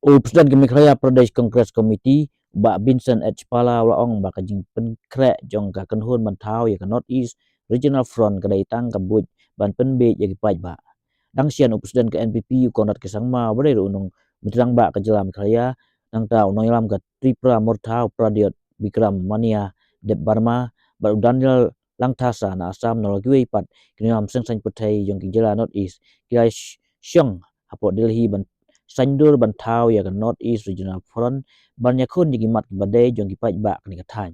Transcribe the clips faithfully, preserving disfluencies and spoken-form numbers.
U President ka Meghalaya Pradesh Congress Committee, Bah Vincent H Pala, u la ong ba ka jingpynkhreh jong ka kynhun ban thaw ïa ka North East Regional Front ka dei tang ka buit ban pynbiej ïa ki paidbah. Dang shen u President ka N P P u Conrad K Sangma, u ba dei ruh u nongmyntri rangbah ka jylla Meghalaya, nangta u nongïalam ka Tipra Motha u Pradyot Bikram Mania Debbarma bad u Daniel Langthasa na Assam, na la kiwei pat ki nongïalam seng saiñ pyrthei jong ki jylla North East ki la sh- shong hapoh Delhi ban saiñdur ban thaw ïa ka North East Regional Front ban ïakhun ïa ki mat kiba dei jong ki paidbah kane ka thaiñ.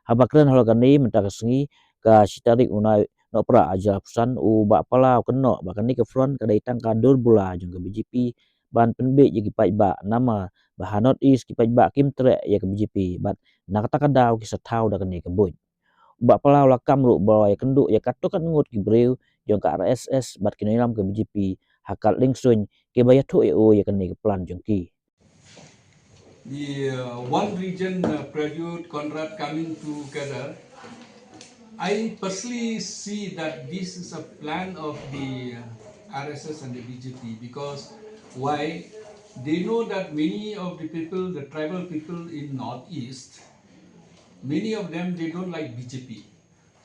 Haba kren halor kane mynta ka sngi, ka shi tarik u Nohprah ar hajar arphew san, u Bah Pala u kynnoh ba kane ka front ka dei tang ka dur bula jong ka B J P ban pynbiej ïa ki paidbah, namar ba ha North East ki paidbah kim treh ïa ka B J P bad na kata ka daw ki sa thaw da kane ka buit. U Bah Pala u la kam ruh ba ïakynduh ïa katto katne ngut ki briew jong ka R S S bad ki nongïalam ka B J P ha Katlyngsuin kiba ïathuh ïa u ïa kane ka plan jong ki. The uh, one region, uh, Pradyot, Conrad coming together, I personally see that this is a plan of the uh, R S S and the B J P, because why? They know that many of the people, the tribal people in Northeast, many of them, they don't like B J P.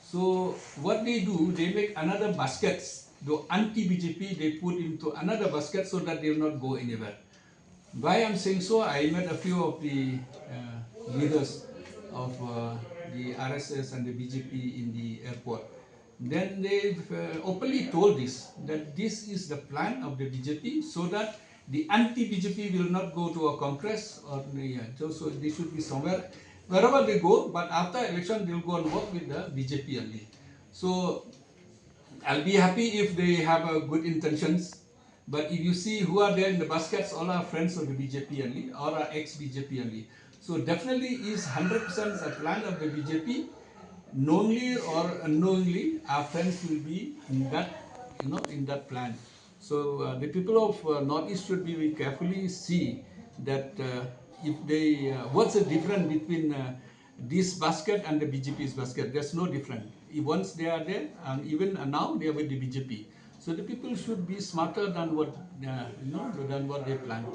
So what they do, they make another baskets, the anti-B J P, they put into another basket so that they will not go anywhere. Why I'm saying so, I met a few of the uh, leaders of uh, the R S S and the B J P in the airport. Then they uh, openly told this, that this is the plan of the B J P, so that the anti-B J P will not go to a Congress or, yeah, so, so they should be somewhere, wherever they go, but after election they'll go and work with the B J P only. So I'll be happy if they have a good intentions, but if you see who are there in the baskets, all are friends of the B J P only or are ex-B J P only. So definitely is hundred percent a plan of the B J P. Knowingly or unknowingly, our friends will be in that, you know, in that plan. So uh, the people of uh, Northeast should be carefully see that uh, if they, uh, what's the difference between uh, this basket and the B J P's basket? There's no difference. If once they are there, and even now they are with the B J P. So the people should be smarter than what uh, you know than what they planned.